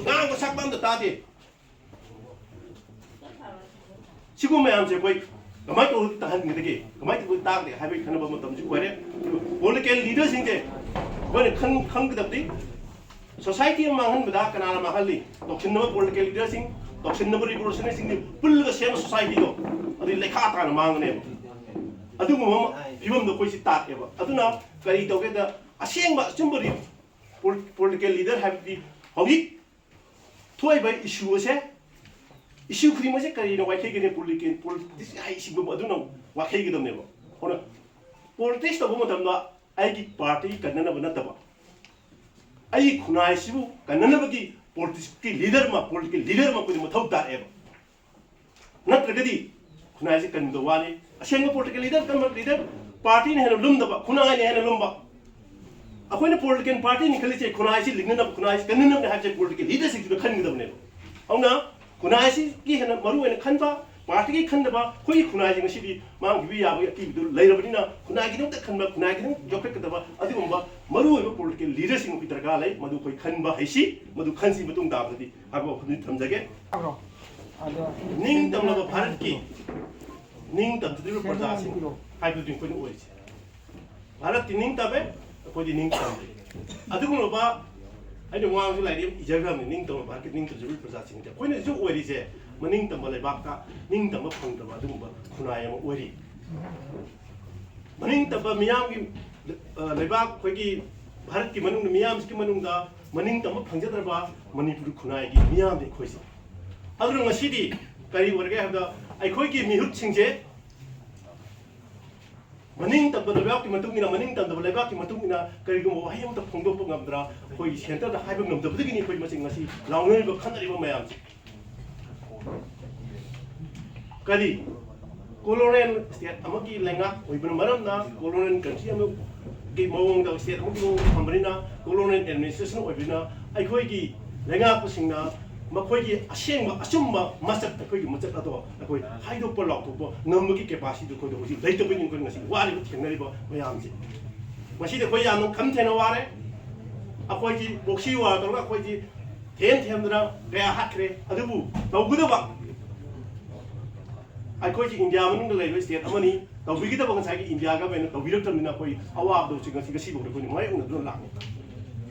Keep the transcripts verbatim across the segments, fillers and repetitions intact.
ꯉꯥꯡꯕ ꯁꯛꯄ ꯑꯝꯇ ꯇꯥꯗꯦ꯫ ꯁꯤꯒꯨꯝꯕ ꯃꯌꯥꯝꯁꯦ ꯑꯩꯈꯣꯏ ꯀꯃꯥꯏꯅ ꯇꯧꯔꯒ ꯇꯥꯍꯟꯒꯗꯒꯦ, ꯀꯃꯥꯏꯅ ꯇꯧꯔꯒ ꯇꯥꯒꯗꯒꯦ ꯍꯥꯏꯕꯒꯤ ꯈꯟꯅꯕ ꯃꯇꯝꯁꯨ ꯑꯣꯏꯔꯦ꯫ ꯄꯣꯂꯤꯇꯤꯀꯦꯜ ꯂꯤꯗꯔꯁꯤꯡꯁꯦ ꯑꯩꯈꯣꯏꯅ ꯈꯪ-, ꯈꯪꯒꯗꯕꯗꯤ, ꯁꯣꯁꯥꯏꯇꯤ ꯑꯃ ꯃꯥꯡꯍꯟꯕꯗ ꯀꯅꯥꯅ ꯃꯥꯡꯍꯜꯂꯤ? ꯇꯧꯁꯤꯟꯅꯕ ꯄꯣꯂꯤꯇꯤꯀꯦꯜ ꯂꯤꯗꯔꯁꯤꯡ, ꯇꯧꯁꯤꯟꯅꯕ ꯔꯤꯚꯣꯂꯨꯁꯅꯔꯤꯁꯤꯡꯁꯤ ꯄꯨꯜꯂꯒ ꯁꯦꯝꯕ ꯁꯣꯁꯥꯏꯇꯤꯗꯣ ꯑꯗꯨꯗꯤ ꯂꯩꯈꯥ ꯇꯥꯅ ꯃꯥꯡꯒꯅꯦꯕ꯫ ꯑꯗꯨꯒꯨꯝꯕ ꯑꯃ, ꯐꯤꯕꯝꯗꯣ ꯑꯩꯈꯣꯏꯁꯤ ꯇꯥꯛꯑꯦꯕ꯫ ꯑꯗꯨꯅ ꯀꯔꯤ ꯇꯧꯒꯦꯗ, ꯑꯁꯦꯡꯕ ꯑꯆꯨꯝꯕ ꯔꯤ-, ꯄꯣꯜ-, ꯄꯣꯂꯤꯇꯤꯀꯦꯜ ꯂꯤꯗꯔ ꯍꯥꯏꯕꯗꯤ ꯍꯧꯖꯤꯛ ꯊꯣꯛꯏꯕ ꯏꯁꯨ ꯑꯁꯦ, ꯏꯁꯨ ꯈꯨꯗꯤꯡꯃꯛꯁꯦ ꯀꯔꯤꯅ ꯋꯥꯏꯈꯩꯒꯅꯤ? ꯄꯣꯂꯤꯇꯤꯀꯦꯜ, ꯄꯣꯂꯤꯇꯤꯛꯁ ꯍꯥꯏ ꯏꯁꯨ ꯑꯗꯨꯅ ꯋꯥꯏꯈꯩꯒꯗꯕꯅꯦꯕ꯫ ꯑꯗꯨꯅ ꯄꯣꯂꯤꯇꯤꯛꯁ ꯇꯧꯕ ꯃꯇꯝꯗ ꯑꯩꯒꯤ ꯄꯥꯔꯇꯤ ꯀꯟꯅꯅꯕ ꯅꯠꯇꯕ, ꯑꯩꯒꯤ ꯈꯨꯟꯅꯥꯏꯁꯤꯕꯨ ꯀꯟꯅꯅꯕꯒꯤ ꯄꯣꯂꯤꯇꯤꯛꯁꯀꯤ ꯂꯤꯗꯔ ꯑꯃ, ꯄꯣꯂꯤꯇꯤꯀꯦꯜ ꯂꯤꯗꯔ ꯑꯃ ꯑꯩꯈꯣꯏꯗ ꯃꯊꯧ ꯇꯥꯔꯛꯑꯦꯕ꯫ ꯅꯠꯇ꯭ꯔꯒꯗꯤ ꯈꯨꯟꯅꯥꯏꯁꯤ ꯀꯟꯕꯗ ꯋꯥꯅꯤ꯫ ꯑꯁꯦꯡꯕ ꯄꯣꯂꯤꯇꯤꯀꯦꯜ ꯂꯤꯗꯔ, ꯀꯟꯕ ꯂꯤꯗꯔ, ꯄꯥꯔꯇꯤꯅ ꯍꯦꯟꯅ ꯂꯨꯝꯗꯕ, ꯈꯨꯟꯅꯥꯏꯅ ꯍꯦꯟꯅ ꯂꯨꯝꯕ꯫ ꯑꯩꯈꯣꯏꯅ ꯄꯣꯂꯤꯇꯤꯀꯦꯜ ꯄꯥꯔꯇꯤꯅꯤ ꯈꯜꯂꯤꯁꯦ, ꯈꯨꯟꯅꯥꯏꯁꯤ ꯂꯤꯡꯅꯅꯕ, ꯈꯨꯟꯅꯥꯏꯁꯤ ꯀꯟꯅꯅꯕꯅꯦ ꯍꯥꯏꯕꯁꯦ ꯄꯣꯂꯤꯇꯤꯀꯦꯜ ꯂꯤꯗꯔꯁꯤꯡꯁꯤꯅ ꯈꯟꯒꯗꯕꯅꯦꯕ꯫ ꯑꯗꯨꯅ ꯈꯨꯟꯅꯥꯏꯁꯤꯒꯤ ꯍꯦꯟꯅ ꯃꯔꯨ ꯑꯣꯏꯅ ꯈꯟꯕ, ꯄꯥꯔꯇꯤꯒꯤ ꯈꯟꯗꯕ, ꯑꯩꯈꯣꯏꯒꯤ ꯈꯨꯟꯅꯥꯏꯁꯤ ꯉꯁꯤꯗꯤ ꯃꯥꯡꯈꯤꯕ ꯌꯥꯕꯒꯤ ꯑꯀꯤꯕꯗꯨ ꯂꯩꯔꯕꯅꯤꯅ, ꯈꯨꯟꯅꯥꯏꯒꯤꯗꯃꯛꯇ ꯈꯟꯕ, ꯈꯨꯟꯅꯥꯏꯒꯤꯗꯃꯛ ꯌꯣꯛꯈꯠꯀꯗꯕ ꯑꯗꯨꯒꯨꯝꯕ ꯃꯔꯨ ꯑꯣꯏꯕ ꯄꯣꯂꯤꯇꯤꯀꯦꯜ ꯂꯤꯗꯔꯁꯤꯡ ꯑꯩꯈꯣꯏ ꯗꯔꯀꯥꯔ ꯂꯩ꯫ ꯃꯗꯨ ꯑꯩꯈꯣꯏ ꯈꯟꯕ ꯍꯩꯁꯤ, ꯃꯗꯨ ꯈꯟꯁꯤ ꯃꯇꯨꯡ ꯇꯥꯕꯗꯗꯤ ꯍꯥꯏꯕ ꯋꯥꯐꯝꯗꯨ ꯊꯝꯖꯒꯦ꯫ ꯑꯗꯣ ꯅꯤꯡꯇꯝꯂꯕ ꯚꯥꯔꯠꯀꯤ ꯅꯤꯡꯇꯝꯖꯗ꯭ꯔꯤꯕ ꯄ꯭ꯔꯖꯥꯁꯤꯡ ꯍꯥꯏꯕꯗꯨꯅꯤ ꯑꯩꯈꯣꯏꯅ ꯑꯣꯏꯔꯤꯁꯦ꯫ ꯚꯥꯔꯠꯇꯤ ꯅꯤꯡꯇꯝꯃꯦ, ꯑꯩꯈꯣꯏꯗꯤ ꯅꯤꯡꯇꯝꯗꯦ꯫ ꯑꯗꯨꯒꯨꯝꯂꯕ, ꯑꯩꯅ ꯃꯃꯥꯡꯁꯨ ꯂꯥꯏꯔꯤꯛ ꯑꯃ ꯏꯖꯈ꯭ꯔꯕꯅꯤ, ꯅꯤꯡꯇꯝꯕ ꯚꯥꯔꯠꯀꯤ ꯅꯤꯡꯇꯝꯖꯔꯤꯕ ꯄ꯭ꯔꯖꯥꯁꯤꯡꯁꯦ꯫ ꯑꯩꯈꯣꯏꯅ ꯍꯧꯖꯤꯛ ꯑꯣꯏꯔꯤꯁꯦ ꯃꯅꯤꯡꯇꯝꯕ ꯂꯩꯕꯥꯛꯇ ꯅꯤꯡꯇꯝꯕ ꯐꯪꯗꯕ ꯑꯗꯨꯒꯨꯝꯕ ꯈꯨꯟꯅꯥꯏ ꯑꯃ ꯑꯣꯏꯔꯤ꯫ ꯃꯅꯤꯡꯇꯝꯕ ꯃꯤꯌꯥꯝꯒꯤ, ꯑ, ꯂꯩꯕꯥꯛ, ꯑꯩꯈꯣꯏꯒꯤ ꯚꯥꯔꯠꯀꯤ ꯃꯅꯨꯡꯗ, ꯃꯤꯌꯥꯝꯁꯤꯒꯤ ꯃꯅꯨꯡꯗ ꯃꯅꯤꯡꯇꯝꯕ ꯐꯪꯖꯗ꯭ꯔꯕ ꯃꯅꯤꯄꯨꯔ ꯈꯨꯟꯅꯥꯏꯒꯤ ꯃꯤꯌꯥꯝꯅꯤ ꯑꯩꯈꯣꯏꯁꯦ꯫ ꯑꯗꯨꯅ ꯉꯁꯤꯗꯤ ꯀꯔꯤ ꯑꯣꯏꯔꯒꯦ ꯍꯥꯏꯕꯗ, ꯑꯩꯈꯣꯏꯒꯤ ꯃꯤꯍꯨꯠꯁꯤꯡꯁꯦ ꯃꯅꯤꯡ ꯇꯝꯕ ꯂꯩꯕꯥꯛꯀꯤ ꯃꯇꯨꯡ ꯏꯟꯅ, ꯃꯅꯤꯡ ꯇꯝꯗꯕ ꯂꯩꯕꯥꯛꯀꯤ ꯃꯇꯨꯡ ꯏꯟꯅ ꯀꯔꯤꯒꯨꯝꯕ ꯋꯥꯍꯩ ꯑꯃꯇ ꯐꯣꯡꯗꯣꯛꯄ ꯉꯝꯗ꯭ꯔꯥ? ꯑꯩꯈꯣꯏꯒꯤ ꯁꯦꯟꯇꯔꯗ ꯍꯥꯏꯕ ꯉꯝꯗꯕꯗꯒꯤꯅꯤ ꯑꯩꯈꯣꯏ ꯃꯁꯤ ꯉꯁꯤ ꯂꯥꯎꯅꯔꯤꯕ, ꯈꯟꯅꯔꯤꯕ ꯃꯌꯥꯝꯁꯦ꯫ ꯀꯔꯤ? ꯀꯣꯂꯣꯅꯤꯌꯦꯜ ꯁ꯭ꯇꯦꯠ ꯑꯃꯒꯤ ꯂꯩꯉꯥꯛ ꯑꯣꯏꯕꯅ ꯃꯔꯝꯅ, ꯀꯣꯂꯣꯅꯤꯌꯦꯜ ꯀꯟꯇ꯭ꯔꯤ ꯑꯃꯒꯤ ꯃꯑꯣꯡꯗ, ꯁ꯭ꯇꯦꯠ ꯑꯃꯒꯤ ꯃꯑꯣꯡꯗ ꯊꯝꯕꯅꯤꯅ, ꯀꯣꯂꯣꯅꯤꯌꯦꯜ ꯑꯦꯗꯃꯤꯅꯤꯁꯇ꯭ꯔꯦꯁꯟ ꯑꯣꯏꯕꯅꯤꯅ, ꯑꯩꯈꯣꯏꯒꯤ ꯂꯩꯉꯥꯛꯄꯁꯤꯡꯅ ꯃꯈꯣꯏꯒꯤ ꯑꯁꯦꯡꯕ ꯑꯆꯨꯝꯕ ꯃꯁꯛ, ꯑꯩꯈꯣꯏꯒꯤ ꯃꯁꯛ ꯑꯗꯣ ꯑꯩꯈꯣꯏ ꯍꯥꯏꯗꯣꯛꯄ ꯂꯥꯎꯊꯣꯛꯄ ꯉꯝꯕꯒꯤ ꯀꯦꯄꯥꯁꯤꯇꯤꯗꯨ ꯑꯩꯈꯣꯏꯗ ꯍꯧꯖꯤꯛ ꯂꯩꯇꯕꯒꯤ ꯑꯩꯈꯣꯏ ꯉꯁꯤ ꯋꯥꯔꯤꯕ, ꯊꯦꯡꯅꯔꯤꯕ ꯃꯌꯥꯝꯁꯦ꯫ ꯃꯁꯤꯗ ꯑꯩꯈꯣꯏ ꯌꯥꯝꯅ ꯈꯝ ꯊꯦꯡꯅ ꯋꯥꯔꯦ꯫ ꯑꯩꯈꯣꯏꯒꯤ proxy war ꯇꯧꯔꯒ ꯑꯩꯈꯣꯏꯒꯤ ꯊꯦꯝ ꯊꯦꯝꯗꯅ ꯀꯌꯥ ꯍꯥꯠꯈ꯭ꯔꯦ꯫ ꯑꯗꯨꯕꯨ ꯇꯧꯒꯗꯕ, ꯑꯩꯈꯣꯏꯒꯤ ꯏꯟꯗꯤꯌꯥ ꯃꯅꯨꯡꯗ ꯂꯩꯔꯤꯕ state ꯑꯃꯅꯤ, ꯇꯧꯕꯤꯒꯗꯕ ꯉꯁꯥꯏꯒꯤ ꯏꯟꯗꯤꯌꯥ government ꯇꯧꯕꯤꯔꯛꯇꯕꯅꯤꯅ ꯑꯩꯈꯣꯏ ꯑꯋꯥꯕꯗꯣ ꯍꯧꯖꯤꯛ ꯉꯁꯤ, ꯉꯁꯤꯐꯥꯎꯗ ꯑꯩꯈꯣꯏꯅ ꯃꯥꯌꯣꯛꯅꯗꯨꯅ ꯂꯥꯛꯂꯤ꯫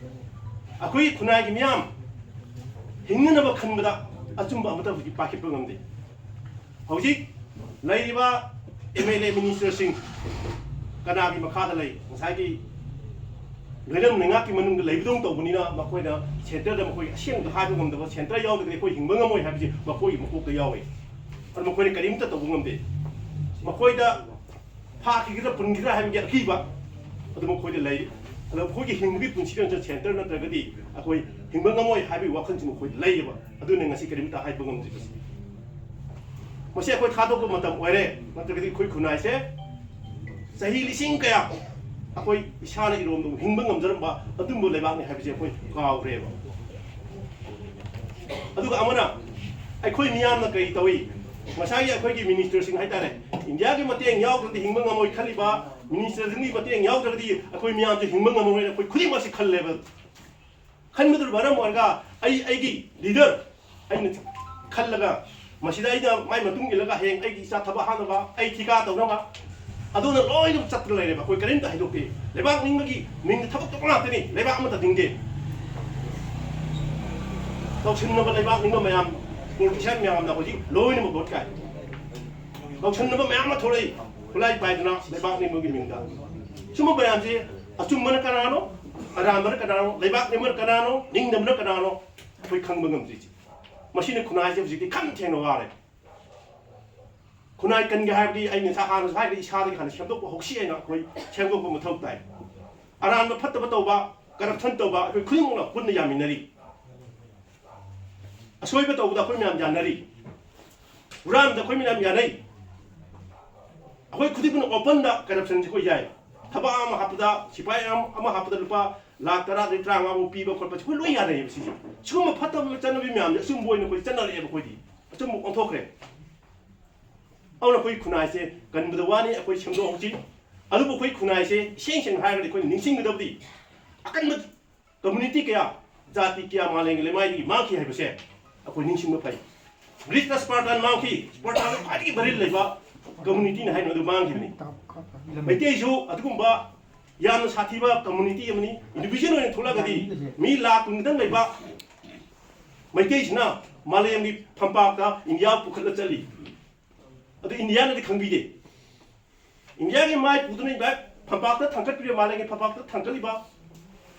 ꯑꯩꯈꯣꯏꯒꯤ ꯈꯨꯟꯅꯥꯏꯒꯤ ꯃꯤꯌꯥꯝ ꯍꯤꯡꯅꯅꯕ ꯈꯟꯕꯗ ꯑꯆꯨꯝꯕ ꯑꯃꯠꯇ ꯍꯧꯖꯤꯛ ꯄꯥꯏꯈꯠꯄ ꯉꯝꯗꯦ꯫ ꯍꯧꯖꯤꯛ ꯂꯩꯔꯤꯕ MLA ministerꯁꯤꯡ ꯀꯅꯥꯒꯤ ꯃꯈꯥꯗ ꯂꯩ? ꯉꯁꯥꯏꯒꯤ ꯂꯣꯏꯅꯝ ꯂꯩꯉꯥꯛꯀꯤ ꯃꯅꯨꯡꯗ ꯂꯩꯕꯗꯧꯅ ꯇꯧꯕꯅꯤꯅ ꯃꯈꯣꯏꯅ centreꯗ ꯃꯈꯣꯏ ꯑꯁꯦꯡꯕꯗ ꯍꯥꯏꯕ ꯉꯝꯗꯕ, centre ꯌꯥꯎꯗ꯭ꯔꯒꯗꯤ ꯑꯩꯈꯣꯏ ꯍꯤꯡꯕ ꯉꯝꯃꯣꯏ ꯍꯥꯏꯕꯁꯤ ꯃꯈꯣꯏꯒꯤ ꯃꯀꯣꯛꯇ ꯌꯥꯎꯋꯦ꯫ ꯑꯗꯨ ꯃꯈꯣꯏꯅ ꯀꯔꯤꯝꯇ ꯇꯧꯕ ꯉꯝꯗꯦ꯫ ꯃꯈꯣꯏꯗ ꯐꯥꯈꯤꯒꯗ꯭ꯔꯥ ꯄꯨꯟꯈꯤꯗ꯭ꯔꯥ ꯍꯥꯏꯕꯒꯤ ꯑꯀꯤꯕ ꯑꯗꯨ ꯃꯈꯣꯏꯗ ꯂꯩ꯫ ꯑꯗꯣ ꯑꯩꯈꯣꯏꯒꯤ ꯍꯤꯡꯕꯒꯤ ꯄꯨꯟꯁꯤꯗ centre ꯅꯠꯇ꯭ꯔꯒꯗꯤ ꯑꯩꯈꯣꯏ ꯍꯤꯡꯕ ꯉꯝꯃꯣꯏ ꯍꯥꯏꯕꯒꯤ ꯋꯥꯈꯜꯁꯤ ꯃꯈꯣꯏꯗ ꯂꯩꯌꯦꯕ꯫ ꯑꯗꯨꯅ ꯉꯁꯤ ꯀꯔꯤꯝꯇ ꯍꯥꯏꯕ ꯉꯝꯗ꯭ꯔꯤꯕꯁꯤ꯫ ꯃꯁꯤ ꯑꯩꯈꯣꯏ ꯊꯥꯗꯣꯛꯄ ꯃꯇꯝ ꯑꯣꯏꯔꯦ, ꯅꯠꯇ꯭ꯔꯒꯗꯤ ꯑꯩꯈꯣꯏ ꯈꯨꯟꯅꯥꯏꯁꯦ ꯆꯍꯤ ꯂꯤꯁꯤꯡ ꯀꯌꯥ ꯑꯩꯈꯣꯏ ꯏꯁꯥꯅ ꯏꯔꯣꯝꯗꯣꯝ ꯍꯤꯡꯕ ꯉꯝꯖꯔꯝꯕ ꯑꯗꯨꯝꯕ ꯂꯩꯕꯥꯛꯅꯤ ꯍꯥꯏꯕꯁꯦ ꯑꯩꯈꯣꯏ ꯀꯥꯎꯈ꯭ꯔꯦꯕ꯫ ꯑꯗꯨꯒ ꯑꯃꯅ, ꯑꯩꯈꯣꯏ ꯃꯤꯌꯥꯝꯅ ꯀꯔꯤ ꯇꯧꯏ? ꯉꯁꯥꯏꯒꯤ ꯑꯩꯈꯣꯏꯒꯤ ministerꯁꯤꯡ ꯍꯥꯏꯇꯥꯔꯦ, ꯏꯟꯗꯤꯌꯥꯒꯤ ꯃꯇꯦꯡ ꯌꯥꯎꯗ꯭ꯔꯗꯤ ꯍꯤꯡꯕ ꯉꯝꯃꯣꯏ ꯈꯜꯂꯤꯕ ministerꯁꯤꯡꯒꯤ ꯃꯇꯦꯡ ꯌꯥꯎꯗ꯭ꯔꯒꯗꯤ ꯑꯩꯈꯣꯏ ꯃꯤꯌꯥꯝꯁꯦ ꯍꯤꯡꯕ ꯉꯝꯃꯔꯣꯏꯅ ꯑꯩꯈꯣꯏ ꯈꯨꯗꯤꯡꯃꯛꯁꯤ ꯈꯜꯂꯦꯕ꯫ ꯈꯟꯕꯗꯨꯅ ꯃꯔꯝ ꯑꯣꯏꯔꯒ ꯑꯩ ꯑꯩꯒꯤ leader ꯑꯩꯅ ꯈꯜꯂꯒ ꯃꯁꯤꯗ ꯑꯩꯅ ꯃꯥꯏ ꯃꯇꯨꯡ ꯏꯜꯂꯒ ꯍꯌꯦꯡ ꯑꯩꯒꯤ ꯏꯆꯥ ꯊꯕꯛ ꯍꯥꯡꯅꯕ, ꯑꯩ ꯊꯤꯀꯥ ꯇꯧꯅꯕ, ꯑꯗꯨꯅ ꯂꯣꯏꯅ ꯆꯠꯇꯅ ꯂꯩꯔꯦꯕ꯫ ꯑꯩꯈꯣꯏ ꯀꯔꯤꯝꯇ ꯍꯥꯏꯗꯣꯛꯇꯦ꯫ ꯂꯩꯕꯥꯛ ꯅꯤꯡꯕꯒꯤ ꯃꯤꯡꯗ ꯊꯕꯛ ꯇꯧꯕ ꯉꯥꯛꯇꯅꯤ, ꯂꯩꯕꯥꯛ ꯑꯃꯠꯇ ꯅꯤꯡꯗꯦ꯫ ꯇꯧꯁꯤꯟꯅꯕ ꯂꯩꯕꯥꯛ ꯅꯤꯡꯕ ꯃꯌꯥꯝ, politician ꯃꯌꯥꯝꯅ ꯍꯧꯖꯤꯛ ꯂꯣꯏꯅꯃꯛ ꯚꯣꯠ ꯀꯥꯏ꯫ ꯇꯧꯁꯤꯟꯅꯕ ꯃꯌꯥꯝ ꯑꯃ ꯊꯣꯛꯂꯛꯏ, ꯈꯨꯠꯂꯥꯏ ꯄꯥꯏꯗꯅ ꯂꯩꯕꯥꯛ ꯅꯤꯡꯕꯒꯤ ꯃꯤꯡꯗ꯫ ꯁꯨꯝꯕ ꯃꯌꯥꯝꯁꯦ ꯑꯆꯨꯝꯕꯅ ꯀꯅꯥꯅꯣ, ꯑꯔꯥꯟꯕꯅ ꯀꯅꯥꯅꯣ, ꯂꯩꯕꯥꯛ ꯅꯤꯡꯕꯅ ꯀꯅꯥꯅꯣ, ꯅꯤꯡꯗꯕꯅ ꯀꯅꯥꯅꯣ, ꯑꯩꯈꯣꯏ ꯈꯪꯕ ꯉꯝꯗ꯭ꯔꯤꯁꯦ꯫ ꯃꯁꯤꯅ ꯈꯨꯟꯅꯥꯏꯁꯦ ꯍꯧꯖꯤꯛꯇꯤ ꯈꯝ ꯊꯦꯡꯅ ꯋꯥꯔꯦ꯫ ꯈꯨꯟꯅꯥꯏ ꯀꯟꯒꯦ ꯍꯥꯏꯔꯗꯤ ꯑꯩ ꯉꯁꯥꯏ ꯍꯥꯟꯅꯁꯨ ꯍꯥꯏꯈ꯭ꯔꯦ, ꯏꯁꯥꯗꯒꯤ ꯍꯥꯟꯅ ꯁꯦꯝꯗꯣꯛꯄ ꯍꯧꯁꯤ ꯍꯥꯏꯅ ꯑꯩꯈꯣꯏ ꯁꯦꯝꯗꯣꯛꯄ ꯃꯊꯧ ꯇꯥꯏ꯫ ꯑꯔꯥꯟꯕ ꯐꯠꯇꯕ ꯇꯧꯕ, corruption ꯇꯧꯕ ꯑꯩꯈꯣꯏ ꯈꯨꯗꯤꯡꯃꯛꯅ ꯄꯨꯟꯅ ꯌꯥꯃꯤꯟꯅꯔꯤ꯫ ꯑꯁꯣꯏꯕ ꯇꯧꯕꯗ ꯑꯩꯈꯣꯏ ꯃꯌꯥꯝ ꯌꯥꯅꯔꯤ꯫ ꯍꯨꯔꯥꯟꯕꯗ ꯑꯩꯈꯣꯏ ꯃꯌꯥꯝ ꯌꯥꯅꯩ꯫ ꯑꯩꯈꯣꯏ ꯈꯨꯗꯤꯡꯃꯛꯅ openꯗ corruptionꯁꯦ ꯑꯩꯈꯣꯏ ꯌꯥꯏ꯫ ꯊꯕꯛ ꯑꯃ ꯍꯥꯞꯄꯗ, ꯁꯤꯐꯥꯏ ꯑꯃ, ꯑꯃ ꯍꯥꯞꯄꯗ ꯂꯨꯄꯥ ꯂꯥꯈ ꯇꯔꯥꯗꯒꯤ ꯇꯔꯥꯃꯉꯥꯐꯥꯎ ꯄꯤꯕ ꯈꯣꯠꯄꯁꯦ ꯑꯩꯈꯣꯏ ꯂꯣꯏ ꯌꯥꯅꯩꯌꯦꯕ ꯁꯤꯁꯦ꯫ ꯁꯤꯒꯨꯝꯕ ꯐꯠꯇꯕ ꯆꯠꯅꯕꯤ ꯃꯌꯥꯝꯁꯦ ꯑꯆꯨꯝꯕ ꯑꯣꯏꯅ ꯑꯩꯈꯣꯏ ꯆꯠꯅꯔꯛꯑꯦꯕ ꯑꯩꯈꯣꯏꯗꯤ꯫ ꯑꯆꯨꯝꯕ ꯑꯣꯟꯊꯣꯛꯈ꯭ꯔꯦ꯫ ꯑꯗꯨꯅ ꯑꯩꯈꯣꯏ ꯈꯨꯟꯅꯥꯏꯁꯦ ꯀꯟꯕꯗ ꯋꯥꯅꯤ, ꯑꯩꯈꯣꯏ ꯁꯦꯝꯗꯣꯛꯍꯧꯁꯤ꯫ ꯑꯗꯨꯕꯨ ꯑꯩꯈꯣꯏ ꯈꯨꯟꯅꯥꯏꯁꯦ ꯏꯁꯦꯡ ꯁꯦꯡꯅ ꯍꯥꯏꯔꯒꯗꯤ ꯑꯩꯈꯣꯏꯅ ꯅꯤꯡꯁꯤꯡꯒꯗꯕꯗꯤ ꯑꯀꯟꯕ ꯀꯝꯃ꯭ꯌꯨꯅꯤꯇꯤ ꯀꯌꯥ, ꯖꯥꯇꯤ ꯀꯌꯥ ꯃꯥꯂꯦꯝꯒꯤ ꯂꯩꯃꯥꯏꯗꯒꯤ ꯃꯥꯡꯈꯤ ꯍꯥꯏꯕꯁꯦ ꯑꯩꯈꯣꯏ ꯅꯤꯡꯁꯤꯡꯕ ꯐꯩ꯫ ꯒ꯭ꯔꯤꯁꯇ ꯁ꯭ꯄꯥꯔꯇꯥꯟ ꯃꯥꯡꯈꯤ꯫ ꯁ꯭ꯄꯥꯔꯇꯥꯟꯗ ꯈ꯭ꯋꯥꯏꯗꯒꯤ ꯕꯔꯤꯜ ꯂꯩꯕ ꯀꯝꯃ꯭ꯌꯨꯅꯤꯇꯤꯅꯤ ꯍꯥꯏꯅ ꯑꯗꯨ ꯃꯥꯡꯈꯤꯕꯅꯤ꯫ ꯃꯩꯇꯩꯁꯨ ꯑꯗꯨꯒꯨꯝꯕ ꯌꯥꯝꯅ ꯁꯥꯊꯤꯕ ꯀꯝꯃ꯭ꯌꯨꯅꯤꯇꯤ ꯑꯃꯅꯤ꯫ ꯏꯟꯗꯤꯚꯤꯖꯨꯋꯦꯜ ꯑꯣꯏꯅ ꯊꯣꯛꯂꯛꯑꯒꯗꯤ ꯃꯤ ꯂꯥꯈ ꯀꯨꯟ ꯈꯤꯇꯪ ꯂꯩꯕ ꯃꯩꯇꯩꯁꯤꯅ ꯃꯥꯂꯦꯝꯒꯤ ꯐꯝꯄꯥꯛꯇ ꯏꯟꯗꯤꯌꯥ ꯄꯨꯈꯠꯂ ꯆꯠꯂꯤ꯫ ꯑꯗꯨ ꯏꯟꯗꯤꯌꯥꯅꯗꯤ ꯈꯪꯕꯤꯗꯦ꯫ ꯏꯟꯗꯤꯌꯥꯒꯤ ꯃꯥꯏ ꯄꯨꯗꯨꯅ ꯏꯟꯗꯤꯌꯥ ꯐꯝꯄꯥꯛꯇ ꯊꯥꯡꯒꯠꯄꯤꯔꯤꯕ, ꯃꯥꯂꯦꯝꯒꯤ ꯐꯝꯄꯥꯛꯇ ꯊꯥꯡꯒꯠꯂꯤꯕ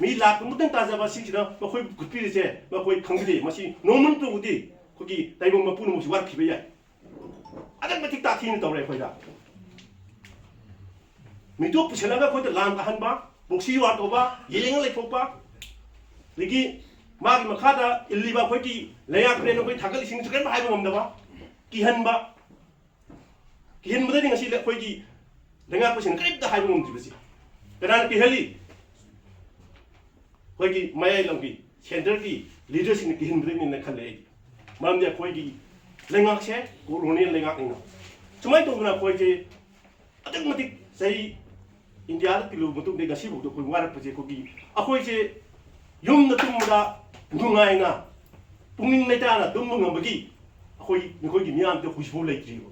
ꯃꯤ ꯂꯥꯈ ꯀꯨꯟꯃꯨꯛꯇꯪ ꯇꯥꯖꯕ ꯑꯁꯤꯁꯤꯅ ꯃꯈꯣꯏ ꯄꯨꯈꯠꯄꯤꯔꯤꯁꯦ ꯃꯈꯣꯏ ꯈꯪꯕꯤꯗꯦ꯫ ꯃꯁꯤ ꯅꯣꯡꯃ ꯅꯠꯇ꯭ꯔꯕꯗꯤ ꯑꯩꯈꯣꯏꯒꯤ ꯇꯥꯏꯕꯪ ꯃꯄꯨꯅ ꯃꯣꯏꯁꯤ ꯋꯥꯔꯛꯈꯤꯕ ꯌꯥꯏ꯫ ꯑꯗꯨꯛꯀꯤ ꯃꯇꯤꯛ ꯇꯥꯊꯤꯅ ꯇꯧꯔꯦ ꯑꯩꯈꯣꯏꯗ꯫ ꯃꯤꯇꯣꯞ ꯄꯨꯁꯤꯜꯂꯒ ꯑꯩꯈꯣꯏꯗ ꯂꯥꯟ ꯇꯥꯍꯟꯕ, proxy war ꯇꯧꯕ, ꯌꯦꯡꯉ ꯂꯩꯊꯣꯛꯄ, ꯑꯗꯒꯤ ꯃꯥꯒꯤ ꯃꯈꯥꯗ ꯏꯜꯂꯤꯕ ꯑꯩꯈꯣꯏꯒꯤ ꯂꯩꯉꯥꯛꯄꯅꯦꯅ ꯑꯩꯈꯣꯏ ꯊꯥꯒꯠꯂꯤꯁꯤꯡꯁꯨ ꯀꯔꯤꯝ ꯍꯥꯏꯕ ꯉꯝꯗꯕ, ꯀꯤꯍꯟꯕ, ꯀꯤꯍꯟꯕꯗꯒꯤ ꯉꯁꯤ ꯑꯩꯈꯣꯏꯒꯤ ꯂꯩꯉꯥꯛꯄꯁꯤꯡꯅ ꯀꯔꯤꯝꯇ ꯍꯥꯏꯕ ꯉꯝꯗ꯭ꯔꯤꯕꯁꯤ ꯀꯅꯥꯅ ꯀꯤꯍꯜꯂꯤ? ꯑꯩꯈꯣꯏꯒꯤ ꯃꯌꯥꯏ ꯂꯝꯒꯤ centreꯒꯤ leaderꯁꯤꯡꯅ ꯀꯤꯍꯟꯕꯗꯒꯤꯅꯦꯅ ꯈꯜꯂꯦ ꯑꯩꯗꯤ꯫ ꯃꯔꯝꯗꯤ ꯑꯩꯈꯣꯏꯒꯤ ꯂꯩꯉꯥꯛꯁꯦ colonial ꯂꯩꯉꯥꯛꯅꯤꯅ꯫ ꯁꯨꯃꯥꯏꯅ ꯇꯧꯗꯅ ꯑꯩꯈꯣꯏꯁꯦ ꯑꯗꯨꯛꯀꯤ ꯃꯇꯤꯛ ꯆꯍꯤ ꯏꯟꯗꯤꯌꯥꯗ ꯇꯤꯜꯂꯨꯕ ꯃꯇꯨꯡꯗ ꯉꯁꯤꯐꯥꯎꯗ ꯑꯩꯈꯣꯏ ꯋꯥꯔꯛꯄꯁꯦ ꯑꯩꯈꯣꯏꯒꯤ, ꯑꯩꯈꯣꯏꯁꯦ ꯌꯨꯝꯗ ꯇꯨꯝꯕꯗ ꯅꯨꯡꯉꯥꯏꯅ ꯄꯨꯛꯅꯤꯡ ꯂꯩꯇꯥꯅ ꯇꯨꯝꯕ ꯉꯝꯕꯒꯤ ꯑꯩꯈꯣꯏ, ꯃꯈꯣꯏꯒꯤ ꯃꯤꯌꯥꯝꯗ ꯍꯧꯖꯤꯛꯐꯥꯎ ꯂꯩꯇ꯭ꯔꯤꯕ꯫